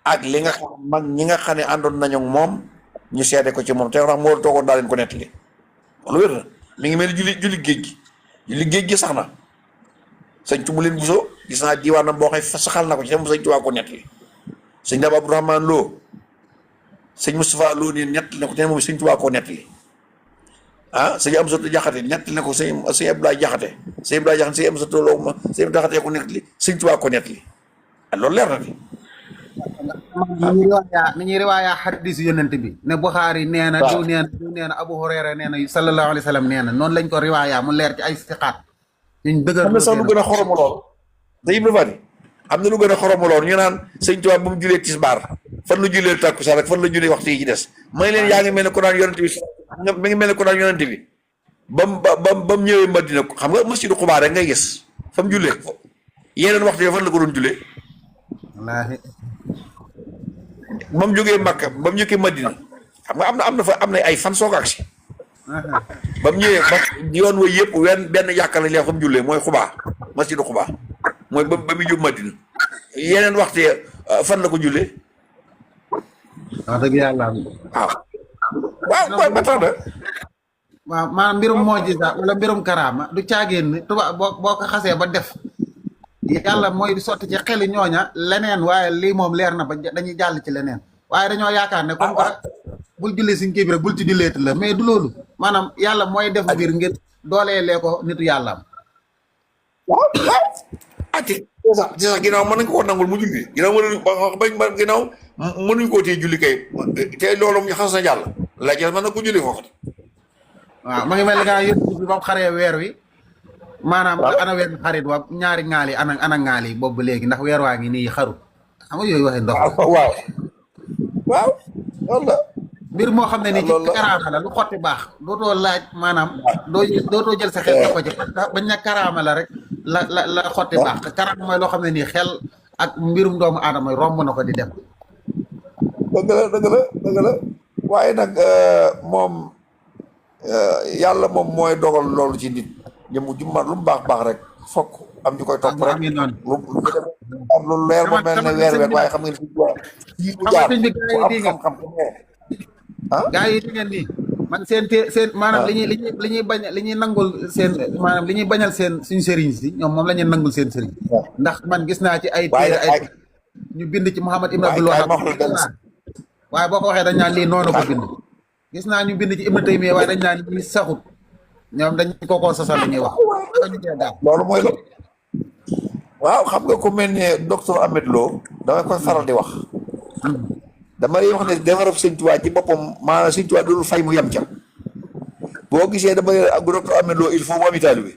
ak li nga xam mag ñi nga xam ne àndoon nañu moom ñu seede ko ci moom te wax moo toogoon daa leen ko nettali loolu wér na mi ngi mel ni julli géej gi sax na sëñ Tumu leen Buso gis naa diwaanam boo xam saxal na ko ci dem sëñ Tuubaa ko nettali sëñ Daba Abdourahmane Lo sëñ Moustapha Lo ne nettali na ko te moom sëñ Tuubaa ko nettali sëñ Amsatu Jaxate nettali na ko sëñ Abdoulaye Jaxate sëñ Amsatu Lo ma sëñ Jaxate ko nettali sëñ Tuubaa ko nettali loolu leer na fi mi ñuy riwaaya xadis yonent bi ne Buxaari nee na diw nee na Abu Hurayra nee na sallallahu alayhi wa sallam nee na noonu lañ ko riwaaya mu leer ci ay siqaat ñu dëgër am na sax lu gën a xoromu lool da Ibra Fati am na lu gën a xoromu lool ñu naan sëñ Tuubaa bu mu julee tisbaar fan la jullee takkusaan rek fan la jullee waxtu yi ci des may leen yaa ngi mel ne ko daan yonent bi mi ngi mel ne ko daan yonent bi ba mu ñëwee Madina xam nga masjidu Xubaa rek ngay gis fa mu jullee yeneen waxtu yi fan la ko doon jullee wallaahi ba mu jógee Makka ba mu ñëkkee Madina xam nga am na ay fan soog a agsi ba mu ñëwee ba yoon wa yëpp benn yàkka lañ leen fa mu jullee mooy Xubaa masjidu Xubaa mooy ba muy jub Madina yeneen waxtu yi fan la ko jullee wax dëgg yàlla waaw ba tax na waaw maanaam mbirum mojiza wala mbirum karaama du caagéen ni tuba boo ko xasee ba def yàlla mooy di sotti ci xeli ñooña leneen waaye lii moom leer na ba dañuy jàll ci leneen waaye dañoo yaakaar ne comme que bul jullee suñ kii bi rek bul ci julleeti la mais du loolu maanaam yàlla mooy def mbir ngir dooleelee ko nitu yàlla am waaw ati sax ginnaaw mën nañ ko nangul mu julli ginnaaw mënuñ koo tee julli kay te loolu ñu xas na jàll la jël mën na ko julli foofu waaw ma ngi mel ni nga yëpp bi ba mu xaree weer wi maanaam ana weer xarit wa ñaari ŋaal yi ana ŋaal yi boobu léegi ndax weer waa ngi nii xaru xam nga yooyu waxee ndox waaw walla mbir moo xam ne nii ci karaama la lu xotti baax dootoo laaj maanaam dootoo jël sa xel def ko ci bañ na karaama la rek la xotti baax karaama mooy loo xam ne nii xel ak mbirum doomu aadama romb na ko di dem dëgg la waaye nag moom yàlla moom mooy dogal loolu ci nit jëmu jummat lu mu baax rek fokk am ñu koy topp rek lu leer ba mel ne weer waaye xam ngeen yi bu jaar am xam-xam gaa yi di ngeen nii man seen maanaam li ñuy bañ li ñuy nangul seen maanaam li ñuy bañal seen suñu sëriñ si ñoom moom la ñuy nangul seen sëriñ ndax man gis naa ci ay téere ay ñu bind ci Muhammad ibn Abdul Wahhab waaye boo ko waxee dañ naan lii noonu ko bind gis naa ñu bind ci Ibn Taymiyya waaye dañ naan lii saxut ñoom dañ ko sosal li ñuy wax loolu mooy la waaw xam nga ku mel ne docteur Ahmed Lo damay koy faral di wax damay wax ne defarab Sëñ Tuubaa ci boppam maanaam Sëñ Tuubaa dul fay mu yem ca boo gisee damay ak docteur Ahmed Lo il faut mu am taalibe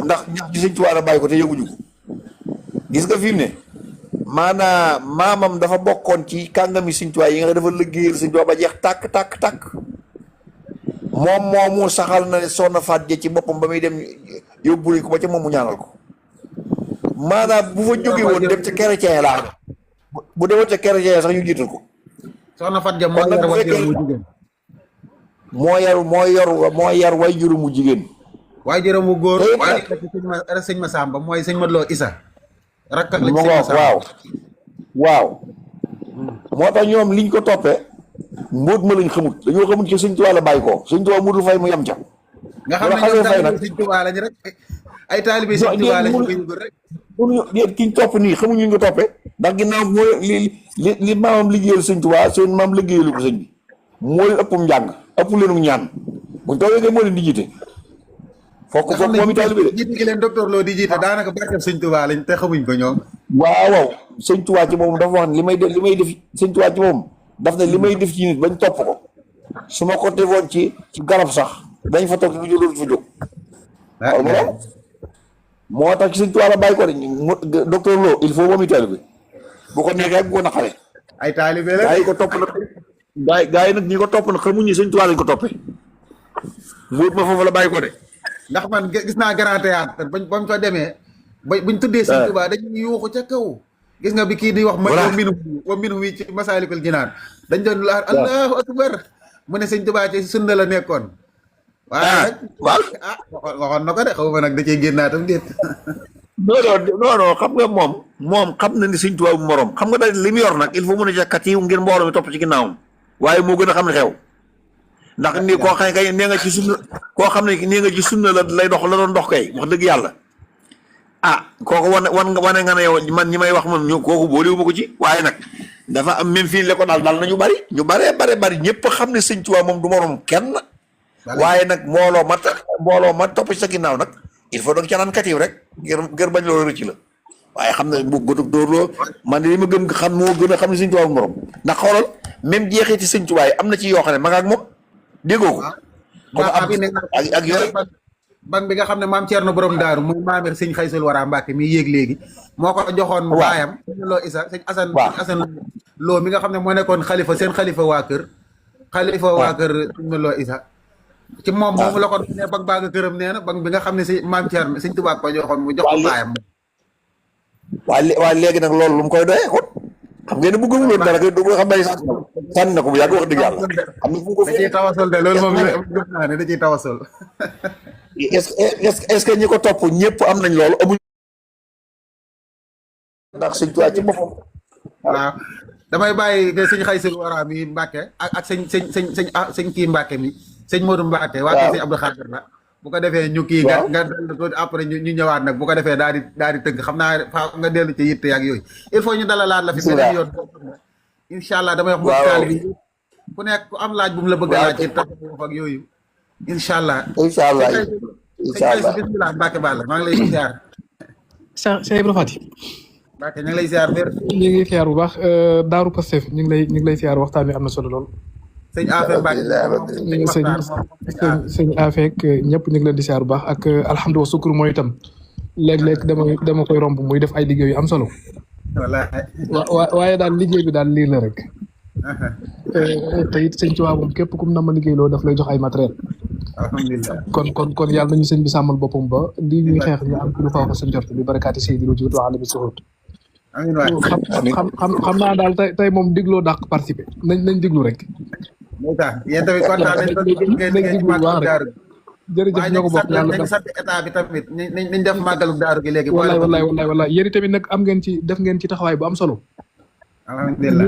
ndax ñax ci Sëñ Tuubaa la bàyyi ko te yëguñu ko gis nga fi mu ne maanaam maamam dafa bokkoon ci kàngami Sëñ Tuubaa yi nga dafa liggéeyal Sëñ Tuubaa ba jeex tàkk moom moomu saxal na ne soxna Faat Ja ci boppam ba muy dem yóbbu ko ba ca moom mu ñaanal ko maanaam bu fa jóge woon dem ca chrétien laa bu demoon ca chrétien sax ñu jiital ko. soxna Faat Ja moo yar way juru mu jigéen. waaye jërëm mu góor waaye sëñ ma Samba mooy sëñ Modou Lo Issa rakk la sëñ ma Samba waaw moo tax ñoom liñ ko toppee mbóot ma lañ xamut dañoo xamut ci Sëñ Tuubaa la bàyyi ko Sëñ Tuubaa mu dul fay mu yem ca nga xam ne ñoom taalibe Sëñ Tuubaa lañ rek ay taalibe Sëñ Tuubaa lañ ko rek mënuñu kiñ topp nii xamuñu ñu ko toppee ndax ginnaaw mooy li maamam liggéeyal Sëñ Tuubaa seen maam liggéeyalu ko sëñ bi moo leen ëppum njàng ëpp leenum ñaan buñ toogee kay moo leen di jiite fokk moom i taalibe de jiite gi leen docteur Lo di jiite daanaka barkeb Sëñ Tuubaa lañ te xamuñ ko ñoom waaw Sëñ Tuubaa ci moom dafa wax ne li may def Sëñ Tuubaa ci moom daf ne li may def ci nit bañ topp ko su ma ko defoon ci garab sax dañ fa toog du jóg fa jóg moo tax ci Sëñ Tuubaa la bàyyi ko de docteur Lo il faut moom i taalibe bu ko neexee bu ko naqaree ay taalibe la gaa yi ko topp nag gaa yi nag ñi ko topp nag xamuñu Sëñ Tuubaa lañ ko toppee mbuut ma foofu la bàyyi ko de ndax man gis naa grand théâtre bañ ko demee buñ tuddee Sëñ Tuubaa dañuy yuuxu ca kaw gis nga bi kii di wax wa minu wi ci Masaalikul Jinaan dañ doon la allahu akbar mu ne Sëñ Tuubaa ci sunna la nekkoon waaye waxoon na ko de xaw ma nag da cee génnaatam déet non xam nga moom xam na ni Sëñ Tuubaa bu morom xam nga da li mu yor nag il faut mu ne ca kat yi ngir mbooloo mi topp ci ginnaawam waaye moo gën a xam ne xew ndax ni koo xam ne kay nee nga ci sunna koo xam ne nee nga ci sunna la lay dox la doon dox kay wax dëgg yàlla kooku wane nga ne yow man ñi may wax man ñu kooku booliwu ma ko ci waaye nag dafa am même fii le ko daal na ñu bari ñëpp xam ne Sëñ Tuubaa moom du morom kenn waaye nag mbooloo ma topp ci sa ginnaaw nag il faut donc ca naan katiw rek ngir bañ loolu rëcc la waaye xam ne bu gotug dóorloo man li ma gëm xam moo gën a xam ne Sëñ Tuubaa bu morom ndax xoolal même jeexiti Sëñ Tuubaa yi am na ci yoo xam ne ma nga ak moom déggoo ko ak yooyu ban bi nga xam ne maam Thierno borom daaru muy maamir sëñ Xaysul Wara Mbàkke mi yéeg léegi moo ko joxoon baayam sëñ Lo Issa sëñ Asan loo mi nga xam ne moo nekkoon xalifa seen xalifa waa kër. xalifa waa kër suñ ma loo Isa. ci moom moomu la ko ne bang baa nga këram nee na bang bi nga xam ne si maam Thierno Sëñ Tuubaa ko joxoon mu jox ko baayam. waa léegi nag loolu lu mu koy doyee kon xam ngeen ne bu gëmuloon dara du nga xam ne sànni na ko bu yàgg wax dëgg yàlla. xam nga fu mu ko da ciy tawasol de loolu moom gëm naa ne da ciy tawasol. est-ce que ñi ko topp ñëpp am nañ loolu amuñ. ndax Sëñ Tuubaa ci boppam. waaw damay bàyyi sëñ Xaysul Wara mi Mbàkke ak sëñ kii Mbàkke mi sëñ Modou Mbàkke. waaw waa sëñ Abdou Khadir la. bu ko defee ñu kii nga dellu tuuti après ñu ñëwaat nag bu ko defee daal di tëgg xam naa fa nga dellu ci yitte ak yooyu il faut ñu dalalaat la fi beneen yoon incha allah damay wax mbokk taali bi ku nekk ku am laaj bu mu la bëgg a laaj ci taxaw ak yooyu incha allah bismillah Mbacke Balla maa ngi lay ziar Cheikh Ibra Fati Mbacke ñu ngi lay ziar wér ñu ngi ziar bu baax Daaru Pastef ñu ngi lay ziar waxtaan wi am na solo lool sëñ Afek Mbacke sëñ Afek ñëpp ñu ngi leen di ziar bu baax ak alhamdulilah sukkur mooy itam léeg-léeg dama koy romb muy def ay liggéey yu am solo waaye daal liggéey bi daal lii la rek te it sëñ Tuubaa moom képp kum na ma liggéey loo daf lay jox ay matériel alhamdulilah kon yàlla nañu sëñ bi sàmmal boppam ba lii ñuy xeex ñu am ci lu kaw ko seen jort bi barakaati Seydi lu jiwut wa alami suhut xam naa daal tey moom digloo dàq participer nañ diglu rek yéen tamit kontaan nañ jërëjëf ñoo ko bokk yàlla nañ sant état bi tamit nañ def màggalu daaru gi léegi wallaay yéen tamit nag am ngeen ci def ngeen ci taxawaay bu am solo alhamdulilah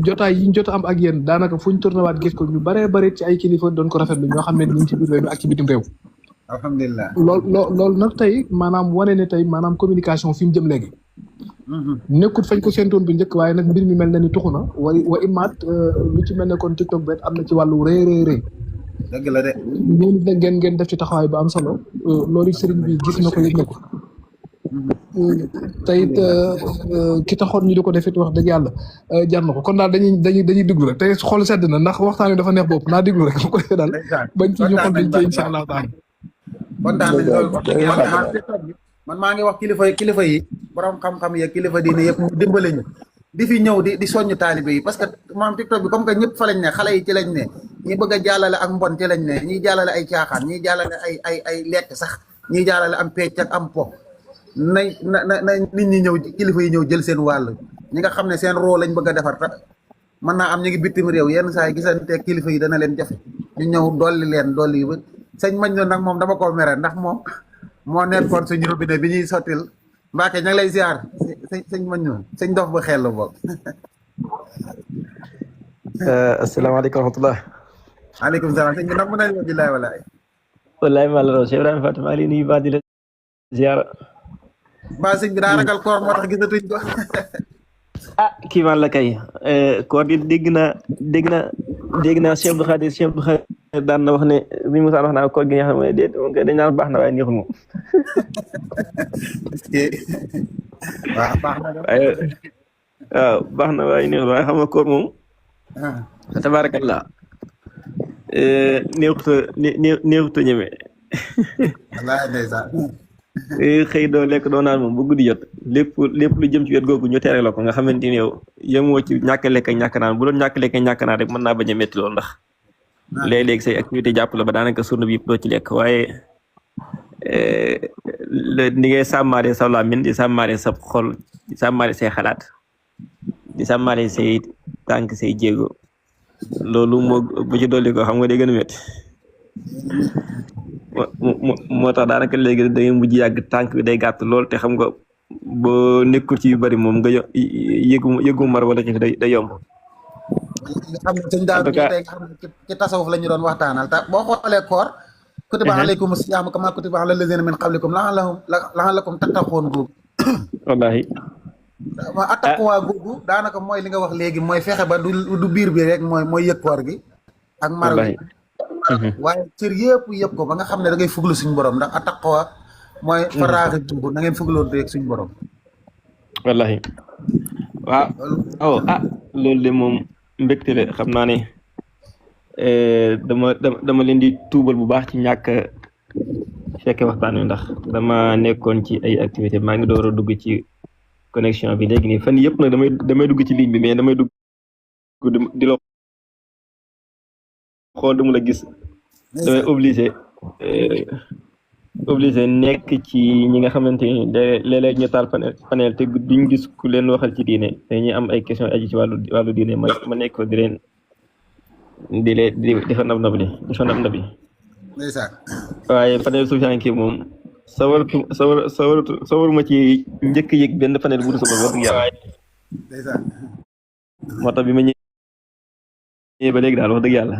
jotaay yi ñu jot am ak yéen daanaka fu ñu tourné waat gis ko ñu baree bari ci ay kilifa doon ko rafetlu ñoo xam ne ñu ngi ci biir réew mi ak ci bitim réew alhamdulilah loolu nag tey maanaam wane ne tey maanaam communication fi mu jëm léegi nekkut fañ ko séentoon bu njëkk waaye nag mbir mi mel na ni tuxu na wa imaat lu ci mel ne kon TikTok bet am na ci wàllu rëy dëgg la de ñooñu nag ngeen def ci taxawaay bu am solo loolu sëriñ bi gis na ko yëg na ko te it ki taxoon ñu di ko defit wax dëgg yàlla jar na ko kon daal dañuy diglu rek tey xool sedd na ndax waxtaan wi dafa neex bopp naa diglu rek bu ko defee daal bañ ci ñu xool dañ ci incha allah taala kontaan nañ loolu man maa ngi wax kilifa yi borom xam-xam yi kilifa diine yëpp mu dimbale ñu di fi ñëw di soññ taalibe yi parce que moom TikTok bi comme que ñëpp fa lañ ne xale yi ci lañ ne ñi bëgg a jàllale ak mbon ci lañ ne ñi jàllale ay caaxaan ñi jàllale ay lekk sax ñi jàllale am pecc ak am po na nit ñi ñëw kilifa yi ñëw jël seen wàll ñi nga xam ne seen roo lañ bëgg a defar ta mën naa am ñu ngi bitim réew yenn saa yi gisante kilifa yi dana leen jafe ñu ñëw dolli yi ba sëñ mañ noonu nag moom dama ko mere ndax moom moo nekkoon suñu robinet bi ñuy sottil Mbacke ña ngi lay ziar sëñ mañ noonu sëñ dof ba xel la boog asalaamaaleykum wa rahmatulah. maaleykum salaam sëñ bi nag mën nañu la billaay walaay. walaay maa la raw Cheikh Ibrahima Fatou maa ngi lay nuyu baax di la ziar. mbaa sëñ bi daa ragal koor moo tax gisatuñ ko. ah kii man la kay koor gi dégg naa Cheikh Abdou Khadir daan na wax ne bi Moussa wax naa koor gi nga xam ne déet moom kay dañ naan baax na waaye neexul moom. waaw baax na waaw baax na waaye neexul waaye xam nga koor moom. tabarakallah neexuta ñeme. wallaahi ndeysaan. xëy doo lekk doo naan moom bu guddi jot lépp lu jëm ci wet googu ñu tere la ko nga xamante ni yow yemoo ci ñàkk lekk ak ñàkk naan bu doon ñàkk lekk ak ñàkk naan rek mën naa bañ a métti loolu ndax léeg-léeg say activité jàpp la ba daanaka surna bi yëpp doo ci lekk waaye ni ngay sàmmaale sa làmmiñ di sàmmaale sa xol di sàmmaale say xalaat di sàmmaale say tànk say jéego loolu moo bu ci dolli ko xam nga day gën a métti moo tax daanaka léegi da ngay mujj yàgg tànk bi day gàtt lool te xam nga boo nekkul ci yu bari moom nga yëgu mar wala ci day yomb. xam ne sëñ Daaru tey nga xam ne ci tasawuf la ñu doon waxtaanal te boo xoolee koor kutiba alaykum siyaamu kama kutiba ala lazina min qablikum la'allakum tattaqoon googu. wallaahi. attaqwa googu daanaka mooy li nga wax léegi mooy fexe ba du biir bi rek mooy yëg koor gi. ak mar wi waaye cër yëpp ko ba nga xam ne da ngay fuglu suñu borom ndax attaqwa mooy faraaxi duubu na ngeen fugloon rek suñu borom. wallahi waaw loolu de moom mbégte la xam naa ne dama leen di tuubal bu baax ci ñàkk fekke waxtaan wi ndax dama nekkoon ci ay activité maa ngi door a dugg ci connexion bi léegi nii fan yëpp nag damay dugg ci ligne bi mais damay dugg di la xool du mu la gis damay obligé nekk ci ñi nga xamante ni léeg-léeg ñu taal panel te duñ gis ku leen waxal ci diine dañuy am ay question aji ci wàllu diine ma nekk ko di leen di fa nab nabi ndeysaan waaye panel suufiyanke moom sawaruma ci njëkk yëg benn panel bu dul sama wax dëgg yàlla ndeysaan moo tax bi ma ñëwee ba léegi daal wax dëgg yàlla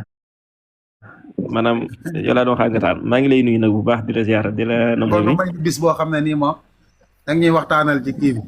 maanaam yow laa doon xàngataan maa ngi lay nuyu nag bu baax di la ziar di la kon may bis boo xam ne nii moom da ñuy waxtaanal ci kii bi